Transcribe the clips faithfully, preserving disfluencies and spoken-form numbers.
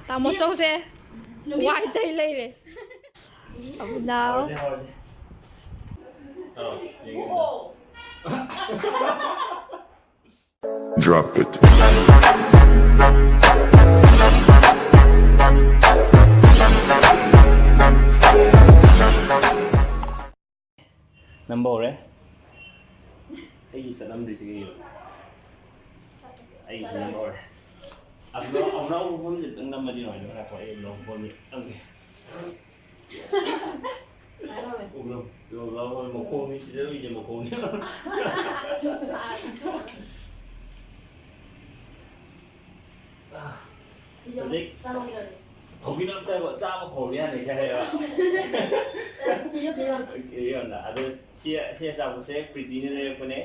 ꯇꯥꯃꯣ ꯆꯧꯁꯦ ꯋꯥꯏ ꯇꯩ ꯂꯩꯔꯦ꯫ ꯑꯕꯨꯅꯥꯎ꯫ ꯍꯧꯔꯁꯦ, ꯍꯧꯔꯁꯦ꯫ ꯑꯧ, ꯌꯦꯡꯒꯦ꯫ Drop it. ꯅꯝꯕ ꯍꯧꯔꯦ꯫ ꯑꯩꯒꯤ ꯆꯠꯂꯝꯗ꯭ꯔꯤꯁꯤ ꯀꯩꯒꯤꯅꯣ? ꯑꯩꯒꯤ ꯅꯝꯕ ꯍꯧꯔꯦ꯫ ꯑꯕꯨꯅꯥꯎ, ꯑꯕꯨꯅꯥꯎ ꯃꯐꯝꯁꯦ ꯈꯤꯇꯪ ꯅꯝꯃꯗꯤ ꯅꯨꯡꯉꯥꯏꯗꯧ꯫ ꯉꯥꯏꯈꯣ, ꯑꯩ ꯑꯕꯨꯅꯥꯎ ꯃꯐꯝꯁꯦ ꯅꯝꯒꯦ꯫ ꯎꯕ꯭ꯔꯣ? ꯆꯨꯝꯕ꯭ꯔꯣ? ꯃꯈꯣꯡꯅꯤ ꯁꯤꯗ ꯎꯏꯁꯦ, ꯃꯈꯣꯡꯅꯤ꯫ ꯍꯧꯖꯤꯛ ꯍꯧꯖꯤꯛ ꯑꯝꯇ ꯆꯥꯕ ꯍꯧꯕ ꯌꯥꯅꯤ ꯈꯔ ꯍꯥꯏꯔꯣ꯫ ꯌꯣꯟꯗ꯫ ꯑꯗꯨ ꯁꯤ, ꯁꯤ ꯑꯆꯥꯄꯣꯠꯁꯦ ꯄ꯭ꯔꯤꯇꯤꯅ ꯂꯩꯔꯛꯄꯅꯦ꯫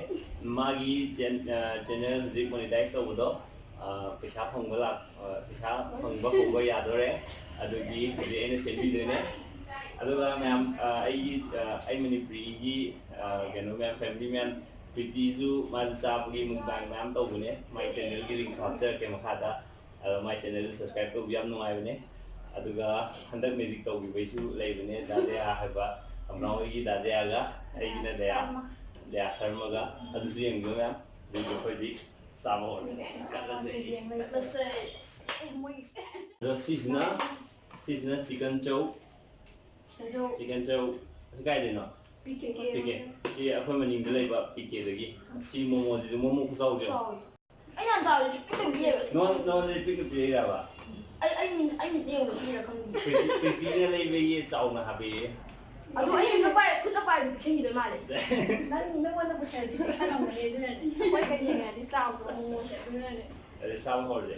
ꯃꯥꯒꯤ ꯆꯦꯟ-, ꯑ, ꯆꯦꯅꯦꯜ ꯍꯧꯖꯤꯛ ꯃꯣꯅꯤꯇꯥꯏꯁ ꯇꯧꯕꯗꯣ, ꯑ, ꯄꯩꯁꯥ ꯐꯪꯕ ꯂꯥꯛ-, ꯑ, ꯄꯩꯁꯥ ꯐꯪꯕ ꯍꯧꯕ ꯌꯥꯗꯣꯔꯦ꯫ ꯑꯗꯨꯒꯤ ꯍꯧꯖꯤꯛ ꯑꯩꯅ ꯁꯦꯝꯕꯤꯗꯣꯏꯅꯦ꯫ ꯑꯗꯨꯒ ꯃꯌꯥꯝ, ꯑ, ꯑꯩꯒꯤ, ꯑ, ꯑꯩ ꯃꯅꯤꯄꯨꯔꯤꯒꯤ, ꯑ, ꯀꯩꯅꯣ ꯃꯌꯥꯝ, ꯐꯦꯃꯤꯂꯤ ꯃꯌꯥꯝ, ꯄ꯭ꯔꯤꯇꯤꯁꯨ ꯃꯥꯁꯨ ꯆꯥꯕꯒꯤ ꯃꯨꯛꯕꯥꯡ ꯃꯌꯥꯝ ꯇꯧꯕꯅꯦ꯫ ꯃꯥꯏ ꯆꯦꯅꯦꯜꯒꯤ ꯂꯤꯡꯛꯁꯨ ꯍꯥꯞꯆꯔꯛꯀꯦ ꯃꯈꯥꯗ꯫ ꯑꯗꯣ ꯃꯥꯏ ꯆꯦꯅꯦꯜꯗꯨ ꯁꯕꯁꯀ꯭ꯔꯥꯏꯕ ꯇꯧꯕ ꯌꯥꯝ ꯅꯨꯡꯉꯥꯏꯕꯅꯦ꯫ ꯑꯗꯨꯒ ꯍꯟꯗꯛ ꯃꯦꯖꯤꯛ ꯇꯧꯈꯤꯕꯩꯁꯨ ꯂꯩꯕꯅꯦ, ꯗꯥ ꯗꯌꯥ ꯍꯥꯏꯕ, ꯑꯝꯅꯥꯎ ꯍꯣꯏꯒꯤ ꯗꯥ ꯗꯌꯥꯒ ꯑꯩꯒꯤꯅ ꯗꯌꯥ, ꯁꯔꯃ꯫ ꯗꯌꯥ ꯁꯔꯃꯒ꯫ ꯑꯗꯨꯁꯨ ꯌꯦꯡꯕꯤꯌꯨ ꯃꯌꯥꯝ꯫ ꯑꯗꯨꯒꯤ ꯑꯩꯈꯣꯏ ꯍꯧꯖꯤꯛ ꯆꯥꯕ ꯍꯧꯔꯁꯦ꯫ ꯀꯠꯂꯁꯦ꯫ ꯌꯦꯡꯂꯁꯦ꯫ ꯑꯦ, ꯃꯣꯏꯒꯤꯁꯦ꯫ ꯑꯗꯣ ꯁꯤꯁꯤꯅ, ꯁꯤꯁꯤꯅ chicken chow. Chicken chow. Chicken chow. ꯁꯤ ꯀꯥꯏꯗꯩꯅꯣ? P K. P K. ꯁꯤ ꯑꯩꯈꯣꯏ ꯃꯅꯤꯡꯗ ꯂꯩꯕ ꯄꯤ ꯀꯦꯗꯒꯤ꯫ ꯁꯤ ꯃꯣꯃꯣꯁꯤꯁꯨ, ꯃꯣꯃꯣ ꯈꯨꯆꯥꯎꯁꯦ ꯌꯦꯡꯉꯣ꯫ ꯆꯥꯎꯋꯦ꯫ ꯑꯩ ꯅꯍꯥꯟ ꯆꯥꯕꯗ ꯄꯤꯛꯇ꯭ꯔꯨ ꯄꯤꯛꯑꯦꯕ꯫ ꯅꯉꯣꯟ-, ꯅꯉꯣꯟꯗꯗꯤ ꯄꯤꯛꯇ꯭ꯔꯨ ꯄꯤꯛꯏꯔꯕ? ꯑꯩ, ꯑꯩ ꯃꯤꯠ-, ꯑꯩ ꯃꯤꯠꯅ ꯌꯦꯡꯕꯗ ꯄꯤꯛꯏꯔꯥ ꯈꯪꯗꯦ꯫ ꯄ꯭ꯔꯤꯇꯤ-, ꯄ꯭ꯔꯤꯇꯤꯅ ꯂꯩꯕꯒꯤ ꯆꯥꯎꯅ ꯍꯥꯞꯄꯛꯑꯦ꯫ ꯑꯗꯣ ꯑꯩ ꯈꯨꯠꯅ ꯄꯥꯏ-, ꯈꯨꯠꯅ ꯄꯥꯏꯕꯗꯤ ꯄꯤꯛꯁꯟꯈꯤꯗꯣꯏ ꯃꯥꯜꯂꯦ꯫ ꯅꯪ, ꯅꯉꯣꯟꯗ ꯄꯨꯁꯜꯂꯗꯤ ꯄꯤꯛꯁꯜꯂꯝꯒꯅꯤ, ꯑꯗꯨꯅꯅꯦ꯫ ꯑꯩꯈꯣꯏꯒ ꯌꯦꯡꯅꯔꯗꯤ ꯆꯥꯎꯗ꯭ꯔꯣ ꯃꯣꯃꯣꯁꯦ, ꯑꯗꯨꯅꯅꯦ꯫ ꯑꯗꯩ ꯆꯥꯕ ꯍꯧꯔꯁꯦ꯫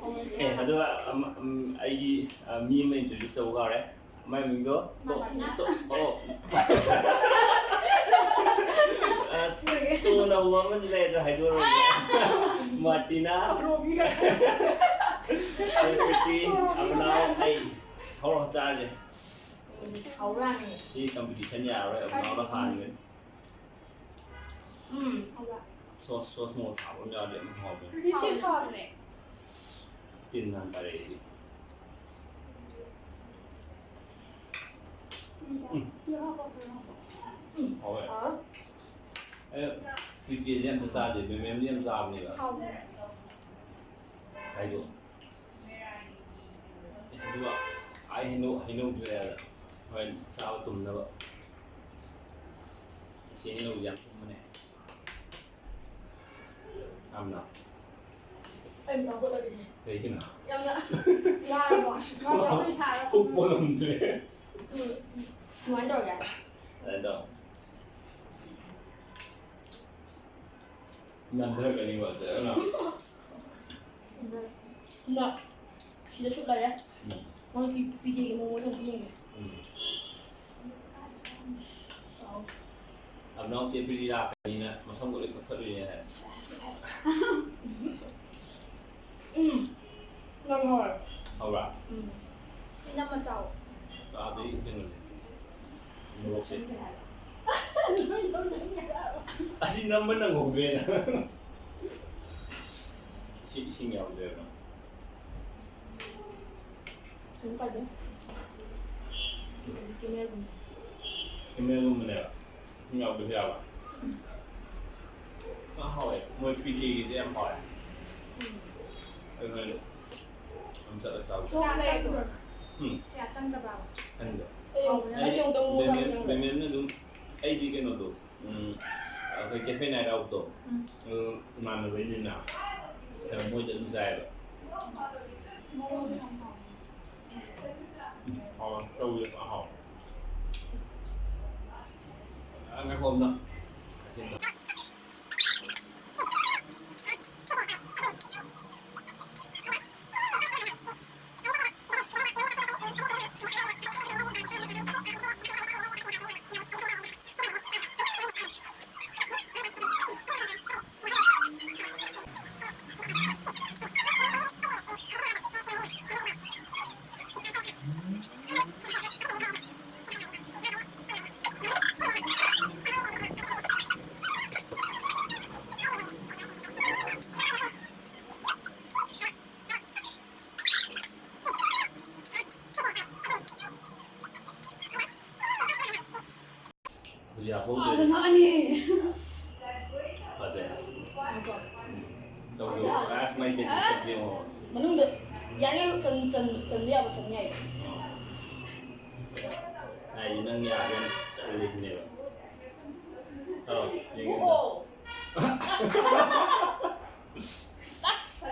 ꯍꯧꯔꯁꯦ꯫ ꯑꯦ, ꯑꯗꯨꯒ ꯑꯃ, ꯎꯝ, ꯑꯩꯒꯤ, ꯑ, ꯃꯤ ꯑꯃ introduce ꯇꯧꯕ ꯀꯥꯎꯔꯦ꯫ ꯃꯥꯏ ꯃꯃꯤꯡꯗꯣ ꯇꯣ-, ꯃꯥꯔꯇꯤꯅꯥ꯫ ꯇꯣ-, ꯑꯣ꯫ ꯑ, ꯇꯣꯅ ꯍꯧꯕ ꯑꯃꯁꯨ ꯂꯩ, ꯑꯗꯣ ꯍꯥꯏꯗꯣꯛꯑꯔꯣꯏꯒꯦ꯫ ꯃꯥꯔꯇꯤꯅꯥ꯫ ꯔꯣꯕꯤꯒ꯫ ꯁꯦ ꯄ꯭ꯔꯤꯇꯤ, ꯑꯕꯨꯅꯥꯎ, ꯑꯩ꯫ ꯍꯧꯔꯣ, ꯆꯥꯔꯁꯦ꯫ ꯍꯧꯔꯅꯤ꯫ ꯁꯤ competition ꯌꯥꯔꯔꯣꯏ, ꯑꯕꯨꯅꯥꯎꯅ ꯍꯥꯟꯈ꯭ꯔꯦ꯫ ꯎꯝ꯫ ꯁꯣꯁ, ꯁꯣꯁ ꯃꯣꯔꯣꯛ ꯁꯥꯕ ꯑꯃ ꯌꯥꯎꯔꯗꯤ ꯑꯗꯨꯝ ꯍꯥꯎꯕꯅꯦ꯫ ꯑꯗꯨꯗꯤ ꯁꯤ ꯁꯥꯕꯅꯦ꯫ ꯇꯤꯟ ꯍꯥꯟꯅ ꯄꯥꯏꯔꯛꯏꯁꯤ꯫ ꯎꯝ꯫ ꯍꯥꯎꯋꯦ꯫ ꯑꯦ, ꯄꯤꯀꯦꯁꯦ ꯑꯝꯇ ꯆꯥꯗꯦ, ꯃꯦꯃꯦꯝꯗꯤ ꯌꯥꯝ ꯆꯥꯕꯅꯦꯕ꯫ ꯍꯥꯎꯕꯅꯦ꯫ ꯍꯥꯏꯗꯣ꯫ ꯑꯗꯨꯒ ꯑꯩ ꯍꯩꯅꯧ, ꯍꯩꯅꯧꯁꯨ ꯂꯩꯔꯦ꯫ ꯍꯣꯔꯦꯟ ꯆꯥꯕ ꯇꯨꯝꯅꯕ꯫ ꯏꯆꯦ ꯍꯩꯅꯧꯁꯦ ꯌꯥꯝ ꯊꯨꯝꯕꯅꯦ꯫ ꯌꯥꯝꯅ꯫ ꯑꯩ ꯑꯃꯨꯛ ꯍꯧꯒꯠꯂꯒꯦꯁꯦ꯫ ꯀꯩꯒꯤꯅꯣ? ꯌꯥꯝꯅ ꯋꯥꯔꯕꯣ? ꯋꯥꯔꯕꯣ? ꯑꯩꯈꯣꯏ ꯊꯥꯔꯒ ꯀꯨꯞꯄ ꯉꯝꯗ꯭ꯔꯦ꯫ ꯎꯝ, ꯎꯝ꯫ ꯁꯨꯃꯥꯏꯅ ꯇꯧꯔꯒꯦ꯫ ꯑꯗꯨꯃꯥꯏꯅ ꯇꯧ꯫ ꯅꯥꯟꯊꯔꯛꯀꯅꯤꯕ, ꯐꯖꯅ꯫ ꯅ ꯁꯤꯗ ꯁꯨꯞ ꯂꯩꯔꯦ꯫ ꯎꯝ꯫ ꯃꯣꯏꯒꯤ ꯄꯤꯀꯦꯒꯤ ꯃꯑꯣꯡꯗ ꯑꯝꯇ ꯌꯦꯡꯒꯦ꯫ ꯎꯝ꯫ ꯆꯥꯎ꯫ ꯑꯕꯅꯥꯎ ꯆꯦ ꯄꯤꯔꯤ ꯂꯥꯛꯀꯅꯤꯅ ꯃꯁꯝꯒ ꯂꯣꯏ ꯀꯛꯊꯠꯂꯨꯏꯅꯦ ꯍꯥꯏ꯫ ꯎꯝ꯫ ꯌꯥꯝ ꯍꯥꯎꯋꯦ꯫ ꯍꯥꯎꯕ꯭ꯔꯥ? ꯎꯝ꯫ ꯁꯤ ꯅꯝꯃ ꯆꯥꯎ꯫ ꯑꯥꯗꯩ ꯀꯩꯅꯣꯅꯦ꯫ ꯃꯣꯔꯣꯛꯁꯦ꯫ ꯂꯣꯏ ꯂꯧꯖꯟꯈ꯭ꯔꯦ ꯍꯥꯏꯕ꯫ ꯑꯁꯤ ꯅꯝꯕ ꯅꯪꯍꯧꯗ꯭ꯔꯦꯅ꯫ ꯁꯤ ꯏꯁꯤꯡ ꯌꯥꯎꯗ꯭ꯔꯦꯕ꯫ ꯀꯩꯝ ꯀꯥꯏꯗꯦ꯫ ꯀꯦꯃꯦꯜꯒꯨꯝꯕ꯫ ꯀꯦꯃꯦꯜꯒꯨꯝꯕꯅꯦꯕ꯫ ꯏꯁꯤꯡ ꯌꯥꯎꯗ꯭ꯔꯁꯨ ꯌꯥꯕ꯫ ꯌꯥꯝ ꯍꯥꯎꯋꯦ꯫ ꯃꯣꯏ ꯄꯤꯀꯦꯒꯤꯁꯦ ꯌꯥꯝ ꯍꯥꯎꯋꯦ꯫ ꯎꯝ꯫ ꯑꯩ ꯍꯣꯔꯦꯟ ꯑꯗꯨꯝ ꯆꯠꯂ ꯆꯥꯎꯁꯦ꯫ ꯀꯌꯥ ꯆꯪꯗꯕ꯭ꯔꯣ? ꯎꯝ꯫ ꯀꯌꯥ ꯆꯪꯗꯕ꯭ꯔꯕ? ꯆꯪꯗꯦ꯫ ꯑꯩ ꯑꯃꯨꯛ-, ꯑꯩ ꯑꯃꯨꯛꯇꯪ ꯃꯣꯃꯣ ꯕꯦꯃꯦꯝ-, ꯆꯥꯕ ꯆꯪꯉꯦ꯫ ꯕꯦꯃꯦꯝꯅ ꯑꯗꯨꯝ, ꯑꯩꯗꯤ ꯀꯩꯅꯣꯗꯣ, ꯎꯝ, ꯑꯩꯈꯣꯏ ꯀꯦꯐꯦ ꯅꯥꯏꯠ ꯑꯥꯎꯠꯇꯣ, ꯎꯝ꯫ ꯑꯗꯨ ꯏꯃꯥꯟꯅꯕꯩꯅꯤꯅ, ꯀꯩꯅꯣ ꯃꯣꯏꯗ ꯑꯗꯨꯝ ꯆꯥꯏꯌꯦꯕ꯫ ꯃꯣꯃꯣꯗꯣ ꯌꯥꯝ ꯍꯥꯎꯋꯦ꯫ ꯎꯝ, ꯍꯥꯎꯋꯦ꯫ ꯆꯧꯁꯦ ꯐꯖꯅ ꯍꯥꯎꯋꯦ꯫ ꯑ, ꯉꯥꯏꯈꯣ ꯑꯝꯇ꯫ ꯌꯥꯍꯧꯗ꯭ꯔꯦ꯫ ꯐꯖꯩ꯫ ꯇꯧꯕꯤꯌꯨ꯫ ꯑꯁ, ꯃꯩ ꯇꯦꯛꯇꯦꯛ ꯇꯦꯛꯇꯦꯛ ꯌꯦꯡꯉꯣ꯫ ꯃꯅꯨꯡꯗ ꯌꯥꯔꯤꯉꯩ ꯆꯟ-, ꯆꯟ-, ꯆꯟꯕ ꯌꯥꯕ ꯆꯟ ꯌꯥꯏ꯫ ꯑꯣ꯫ ꯍꯥꯏꯗꯤ ꯅꯪ ꯌꯥꯒꯦꯅ ꯆꯜꯂꯤꯁꯤꯅꯦꯕ꯫ ꯑꯧ, ꯌꯦꯡꯒꯦ ꯑꯝꯇ꯫ ꯑꯣ꯫ ꯑꯁ!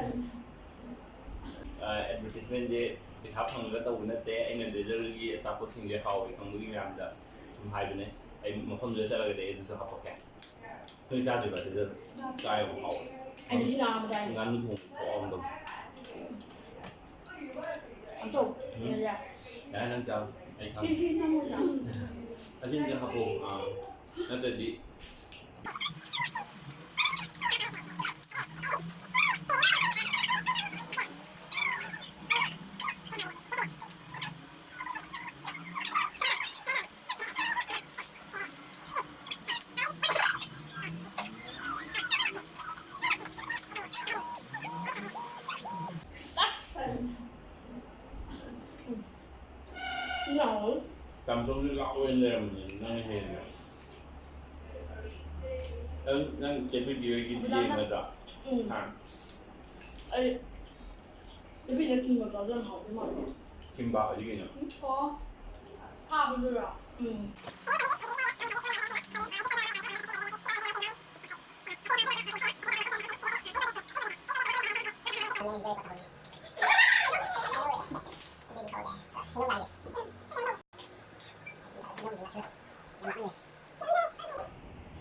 ꯑ, advertisementꯁꯦ ꯄꯩꯁꯥ ꯐꯪꯉꯒ ꯇꯧꯕ ꯅꯠꯇꯦ꯫ ꯑꯩꯅ ꯂꯦꯖꯔꯒꯤ ꯑꯆꯥꯄꯣꯠꯁꯤꯡꯁꯦ ꯍꯥꯎꯋꯦ ꯈꯪꯕꯒꯤ ꯃꯌꯥꯝꯗ ꯁꯨꯝ ꯍꯥꯏꯕꯅꯦ꯫ ꯑꯩ ꯃꯐꯝꯗꯨꯗ ꯆꯠꯂꯒꯗꯤ ꯑꯩ ꯑꯗꯨꯁꯨ ꯍꯥꯄꯛꯀꯦ꯫ ꯅꯣꯏ ꯆꯥꯗ꯭ꯔꯤꯕ ꯑꯗꯨꯗ? ꯆꯥꯏꯌꯦꯕ, ꯍꯥꯎꯋꯦ꯫ ꯑꯩꯗꯤ ꯁꯤ ꯅꯥꯕ ꯆꯥꯏ꯫ ꯉꯥꯅꯨ ꯊꯣꯡꯕ ꯈꯨꯍꯥꯎ ꯑꯃ ꯇꯧꯋꯦ꯫ ꯑꯆꯧ, ꯎꯝ꯫ ꯌꯥꯏ꯫ ꯌꯥꯔꯦ, ꯅꯪ ꯆꯥꯔꯣ꯫ ꯑꯩ ꯈꯪꯉꯦ꯫ ꯁꯤ, ꯁꯤ ꯅꯪ ꯑꯣꯏꯅ ꯆꯥꯔꯣ꯫ ꯑꯁꯤꯝꯗꯤ ꯍꯥꯞꯄꯛꯑꯣ꯫ ꯑꯥ꯫ ꯅꯠꯇ꯭ꯔꯗꯤ ꯆꯥꯝꯊꯣꯛꯁꯨ ꯂꯥꯎ ꯑꯣꯏꯅ ꯂꯩꯔꯝꯕꯅꯦ, ꯅꯪ ꯍꯦꯟꯅ꯫ ꯅꯪ, ꯅꯪ ꯆꯦ ꯕꯤꯗꯤ ꯍꯣꯏꯒꯤꯗꯤ ꯌꯦꯡꯒꯗ꯭ꯔꯥ? ꯎꯝ꯫ ꯍꯥ? ꯑꯩ ꯆꯦ ꯕꯤꯗꯤ ꯀꯤꯝꯕꯥꯞ ꯆꯥꯕꯗꯣ ꯌꯥꯝ ꯍꯥꯎꯗꯣꯏ ꯃꯥꯜꯂꯦ꯫ ꯀꯤꯝꯕꯥꯞ ꯍꯥꯏꯗꯤ ꯀꯩꯅꯣ? ꯑꯣ꯫ ꯊꯥꯕꯗꯨꯔꯣ? ꯎꯝ꯫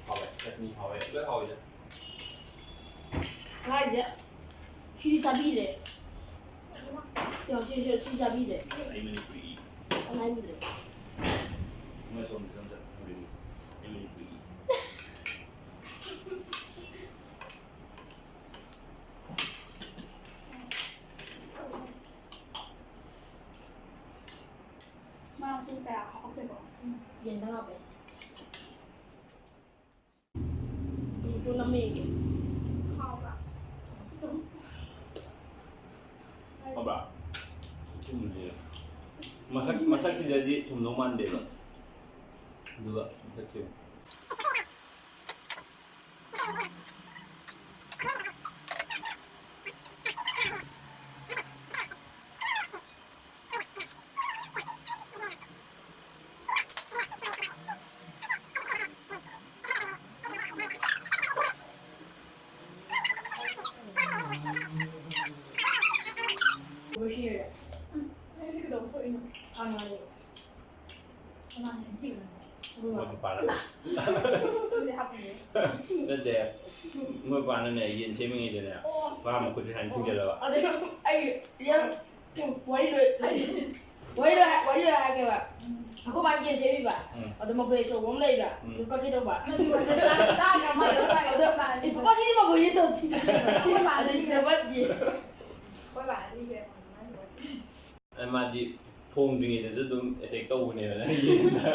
ꯍꯥꯎꯋꯦ, ꯆꯠꯅꯤ ꯍꯥꯎꯋꯦ, ꯂꯣꯏ ꯍꯥꯎꯋꯤꯗ꯫ ꯍꯥꯏꯁꯦ, ꯁꯤꯗꯤ ꯆꯥꯕꯤꯔꯦ꯫ ꯌꯦꯡꯉꯣ, ꯁꯤ, ꯁꯤ, ꯁꯤ ꯆꯥꯕꯤꯔꯦ꯫ ꯑꯩ ꯃꯅꯤꯄꯨꯔꯤ ꯏ꯫ ꯀꯃꯥꯏꯅ ꯏꯔꯦ? ꯃꯣꯏ ꯁꯣꯝꯗ ꯆꯪ ꯆꯠ ꯊꯝꯕꯤꯔꯤ꯫ ꯑꯩ ꯃꯅꯤꯄꯨꯔꯤ ꯏ꯫ ꯃꯥ ꯃꯁꯤꯡ ꯀꯌꯥ ꯍꯥꯞꯄꯛꯇꯣꯏꯕ? ꯌꯦꯟꯗ ꯍꯥꯞꯄꯦ꯫ ꯎꯝ, ꯇꯨ ꯅꯝꯃꯦ꯫ ꯍꯥꯎꯕ꯭ꯔꯥ? ꯍꯥꯎꯕ꯭ꯔꯥ? ꯊꯨꯝꯗꯦ꯫ ꯃꯁꯛ, ꯃꯁꯛꯁꯤꯗꯗꯤ ꯊꯨꯝꯗꯧ ꯃꯥꯟꯗꯦꯕ꯫ ꯑꯗꯨꯒ ꯃꯁꯛꯁꯦ ꯂꯣꯏꯁꯤꯔꯦ꯫ ꯎꯝ, ꯅꯪꯁꯦ ꯀꯩꯗꯧꯕ ꯊꯣꯛꯏꯅꯣ? ꯍꯥꯟꯅ ꯍꯥꯏꯌꯣ꯫ ꯀꯅꯥꯅ ꯍꯥꯏꯕꯤꯔꯤꯅꯣ? ꯃꯣꯏ ꯃꯄꯥꯅ꯫ ꯑꯗꯨꯗꯤ ꯍꯥꯞꯄꯤꯌꯦ꯫ ꯅꯠꯇꯦ꯫ ꯃꯣꯏ ꯃꯄꯥꯅꯅꯦ, ꯌꯦꯟ ꯁꯦꯝꯃꯤꯉꯩꯗꯅꯦ, ꯑꯣ꯫ ꯃꯥ ꯃꯈꯨꯠꯁꯦ ꯁꯨꯃꯥꯏꯅ ꯊꯤꯡꯖꯤꯜꯂꯕ꯫ ꯑꯗꯨꯒ ꯑꯩ ꯌꯦꯟ ꯋꯥꯔꯤ ꯂꯣꯏ-, ꯂꯣꯏꯁꯤꯟ-, ꯋꯥꯔꯤ ꯂꯣꯏ-, ꯋꯥꯔꯤ ꯂꯣꯏ ꯍꯥꯏꯔꯛꯀꯦꯕ꯫ ꯎꯝ꯫ ꯑꯩꯈꯣꯏ ꯃꯥꯅ ꯌꯦꯟ ꯁꯦꯝꯃꯤꯕ꯫ ꯎꯝ꯫ ꯑꯗꯣ ꯃꯈꯣꯏ ꯑꯆꯧꯕ ꯑꯃ ꯂꯩꯕ꯫ ꯎꯝ꯫ ꯑꯗꯨ ꯀꯛꯀꯦ ꯇꯧꯕ꯫ ꯅꯪꯒꯤ ꯋꯥꯔꯤ ꯇꯥ-, ꯇꯥꯗ꯭ꯔ ꯃꯥꯜꯂꯦ꯫ ꯑꯗꯣ, "ꯑꯦ, ꯄꯄꯥ, ꯁꯤꯗꯤ ꯃꯈꯣꯏ ꯌꯦꯟ ꯇꯧ-, ꯊꯤꯡꯖꯤꯜꯂꯦ꯫" ꯑꯩꯈꯣꯏ ꯃꯥꯅ ꯑꯗꯩ ꯁꯤꯗ ꯕꯠ ꯌꯦꯟ꯫ ꯑꯩꯈꯣꯏ ꯃꯥꯅ ꯂꯤꯔꯦ꯫ ꯑꯗ ꯃꯥꯗꯤ ꯊꯣꯡꯗ꯭ꯔꯤꯉꯩꯗꯁꯨ ꯑꯗꯨꯝ ꯑꯦꯇꯦꯛ ꯇꯧꯕꯅꯦꯕ ꯅꯪꯒꯤ ꯌꯦꯟꯗ꯫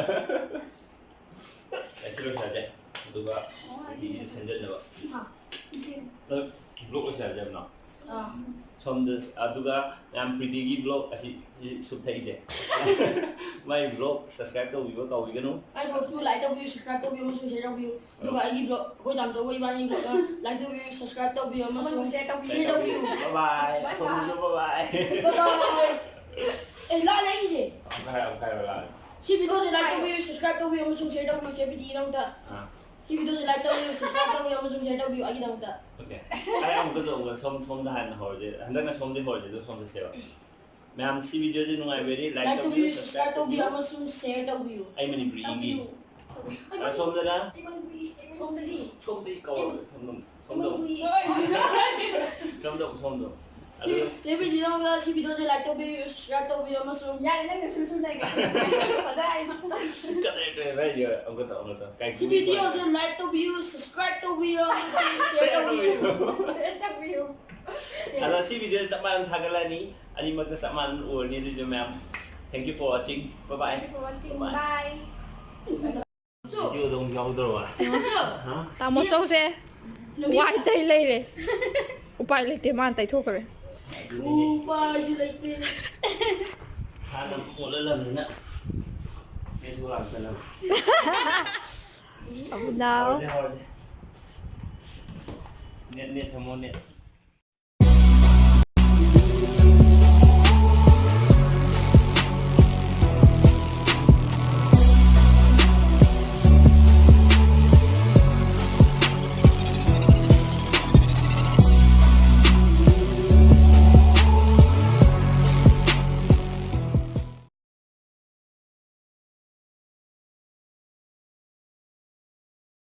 ꯑꯩ ꯁꯤ ꯂꯣꯏꯁꯤꯜꯂꯁꯦ꯫ ꯑꯗꯨꯒ ꯁꯤꯒꯤꯗꯤ ꯁꯦꯝꯖꯤꯟꯅꯕ꯫ ꯅꯪ ꯕ꯭ꯂꯣꯛ ꯂꯣꯏꯁꯤꯜꯂꯁꯦ ꯍꯥꯏꯕꯅꯣ? ꯑꯥ꯫ ꯁꯣꯝꯗ, ꯑꯗꯨꯒ ꯃꯌꯥꯝ ꯄ꯭ꯔꯤꯇꯤꯒꯤ ꯕ꯭ꯂꯣꯛ ꯑꯁꯤ, ꯁꯤ ꯁꯨꯞ ꯊꯛꯏꯁꯦ꯫ ꯃꯥꯏ ꯕ꯭ꯂꯣꯛ ꯁꯕꯁꯀ꯭ꯔꯥꯏꯕ ꯇꯧꯕꯤꯕ ꯀꯥꯎꯕꯤꯒꯅꯨ꯫ ꯑꯩ ꯕ꯭ꯂꯣꯛꯇꯨ ꯂꯥꯏꯛ ꯇꯧꯕꯤꯌꯨ, ꯁꯕꯁꯀ꯭ꯔꯥꯏꯕ ꯇꯧꯕꯤꯌꯨ ꯑꯃꯁꯨꯡ ꯁꯤꯌꯔ ꯇꯧꯕꯤꯌꯨ꯫ ꯑꯗꯨꯒ ꯑꯩꯒꯤ ꯕ꯭ꯂꯣꯛ, ꯑꯩꯈꯣꯏ ꯇꯥꯃꯣꯆꯧꯒ ꯏꯕꯥꯅꯤ ꯕ꯭ꯂꯣꯛꯇ ꯂꯥꯏꯛ ꯇꯧꯕꯤꯌꯨ, ꯁꯕꯁꯀ꯭ꯔꯥꯏꯕ ꯇꯧꯕꯤꯌꯨ ꯑꯃꯁꯨꯡ ꯁꯤꯌꯔ ꯇꯧꯕꯤꯌꯨ꯫ ꯕꯥꯏ ꯕꯥꯏ꯫ ꯕꯥꯏ ꯁꯣꯝꯗꯁꯨ ꯕꯥꯏ꯫ ꯕꯥꯏ ꯕꯥꯏ꯫ ꯑꯦ, ꯂꯥꯜꯂꯦ ꯑꯩꯒꯤꯁꯦ꯫ ꯑꯃꯨꯛꯀ ꯍꯥꯏꯔꯣ, ꯑꯃꯨꯛꯀ ꯍꯥꯏꯔꯣ, ꯂꯥꯜꯂꯦ꯫ ꯁꯤ ꯚꯤꯗꯤꯑꯣꯁꯦ ꯂꯥꯏꯛ ꯇꯧꯕꯤꯌꯨ, ꯁꯕꯁꯀ꯭ꯔꯥꯏꯕ ꯇꯧꯕꯤꯌꯨ ꯑꯃꯁꯨꯡ ꯁꯤꯌꯔ ꯇꯧꯕꯤꯌꯨ, ꯆꯦ ꯄ꯭ꯔꯤꯇꯤꯒꯤꯗꯃꯛꯇ꯫ ꯑꯥ꯫ ꯁꯤ ꯚꯤꯗꯤꯑꯣꯁꯦ ꯂꯥꯏꯛ ꯇꯧꯕꯤꯌꯨ, ꯁꯕꯁꯀ꯭ꯔꯥꯏꯕ ꯇꯧꯕꯤꯌꯨ ꯑꯃꯁꯨꯡ ꯁꯤꯌꯔ ꯇꯧꯕꯤꯌꯨ ꯑꯩꯒꯤꯗꯃꯛꯇ꯫ ꯑꯣꯀꯦ꯫ ꯑꯩ ꯑꯃꯨꯛꯀꯁꯨ ꯑꯃꯨꯛꯀ ꯁꯣꯝ-, ꯁꯣꯝꯗ ꯍꯥꯟꯅ ꯍꯧꯔꯁꯦ꯫ ꯍꯟꯗꯛꯅ ꯁꯣꯝꯗꯒꯤ ꯍꯧꯔꯁꯦ, ꯑꯗꯨꯒ ꯁꯣꯝ ꯆꯠꯁꯦꯕ꯫ ꯃꯌꯥꯝ, ꯁꯤ ꯚꯤꯗꯤꯑꯣꯁꯦ ꯅꯨꯡꯉꯥꯏꯕꯤꯔꯗꯤ ꯂꯥꯏꯛ ꯂꯥꯏꯛ ꯇꯧꯕꯤꯌꯨ, ꯇꯧꯕꯤꯌꯨ, ꯁꯕꯁꯀ꯭ꯔꯥꯏꯕ ꯁꯕꯁꯀ꯭ꯔꯥꯏꯕ ꯇꯧꯕꯤꯌꯨ ꯇꯧꯕꯤꯌꯨ꯫ ꯑꯃꯁꯨꯡ ꯁꯤꯌꯔ ꯇꯧꯕꯤꯌꯨ꯫ ꯑꯩ ꯃꯅꯤꯄꯨꯔꯤ ꯏꯪꯒꯤ꯫ ꯇꯧꯕꯤꯌꯨ꯫ ꯑ, ꯁꯣꯝꯗꯅ? ꯑꯩ ꯃꯅꯤꯄꯨꯔꯤ, ꯑꯩ ꯁꯣꯝꯗꯗꯤ? ꯁꯣꯝꯗꯒꯤ ꯀꯧꯔꯣ꯫ ꯁꯣꯝꯗ, ꯁꯣꯝꯗ꯫ ꯑꯩ ꯃꯅꯤꯄꯨꯔꯤ꯫ ꯁꯣꯝꯗ, ꯁꯣꯝꯗ꯫ ꯁꯤ, ꯑꯗꯨ ꯆꯦ ꯄ꯭ꯔꯤꯇꯤ, ꯅꯪꯅ ꯁꯤ ꯚꯤꯗꯤꯑꯣꯁꯦ ꯂꯥꯏꯛ ꯇꯧꯕꯤꯌꯨ, ꯁꯕꯁꯀ꯭ꯔꯥꯏꯕ ꯇꯧꯕꯤꯌꯨ ꯑꯃꯁꯨꯡ ꯌꯥꯔꯦ, ꯅꯪꯅ ꯁꯨꯝ ꯁꯨꯝ ꯂꯩꯒꯦ꯫ ꯐꯖꯔꯦ꯫ ꯀꯗꯥꯏ, ꯀꯗꯥꯏ, ꯀꯗꯥꯏ, ꯑꯃꯨꯛꯀ ꯇꯧ, ꯑꯃꯨꯛꯀ ꯇꯧ꯫ ꯀꯥꯏ ꯁꯤ ꯀꯨꯝꯃꯤ ꯚꯤꯗꯤꯑꯣꯁꯦ ꯀꯃꯥꯏꯅ? ꯂꯥꯏꯛ ꯇꯧꯕꯤꯌꯨ, ꯁꯕꯁꯀ꯭ꯔꯥꯏꯕ ꯇꯧꯕꯤꯌꯨ ꯑꯃꯁꯨꯡ ꯁꯤꯌꯔ ꯇꯧꯕꯤꯌꯨ꯫ ꯁꯤꯌꯔ ꯇꯧꯕꯤꯌꯨ꯫ ꯑꯗꯣ ꯁꯤ ꯚꯤꯗꯤꯑꯣꯁꯦ ꯆꯞ ꯃꯥꯟꯅꯅ ꯊꯥꯒꯠꯂꯅꯤ꯫ ꯑꯅꯤꯃꯛꯇ ꯆꯞ ꯃꯥꯟꯅꯅ ꯎꯔꯅꯤ꯫ ꯑꯗꯨꯁꯨ ꯃꯌꯥꯝ, thank you for watching. Bye bye. Thank you for watching. Bye. Bye. ꯚꯤꯗꯤꯑꯣꯗ ꯑꯃꯨꯛ ꯌꯥꯎꯗ꯭ꯔꯕ? ꯇꯥꯃꯣꯆꯧ꯫ ꯍꯥ? ꯇꯥꯃꯣꯆꯧꯁꯦ ꯅꯨꯃꯤꯠ ꯋꯥꯏ ꯇꯩ ꯂꯩꯔꯦ꯫ ꯎꯄꯥꯏ ꯂꯩꯇꯦ, ꯃꯥꯅ ꯇꯩꯊꯣꯛꯈ꯭ꯔꯦ꯫ ꯑꯗꯨꯅꯤꯅꯦ꯫ ꯎꯄꯥꯏꯗꯤ ꯂꯩꯇꯦ꯫ ꯍꯥꯟꯅ ꯃꯣꯠꯍꯜꯂꯕꯅꯤꯅ ꯃꯦꯠꯁꯨ ꯂꯥꯛꯇꯅꯕ꯫ ꯑꯃꯨꯅꯥꯎ꯫ ꯍꯧꯔꯁꯦ, ꯍꯧꯔꯁꯦ꯫ ꯅꯦꯠ, ꯅꯦꯠ ꯁꯝꯃꯣ, ꯅꯦꯠ꯫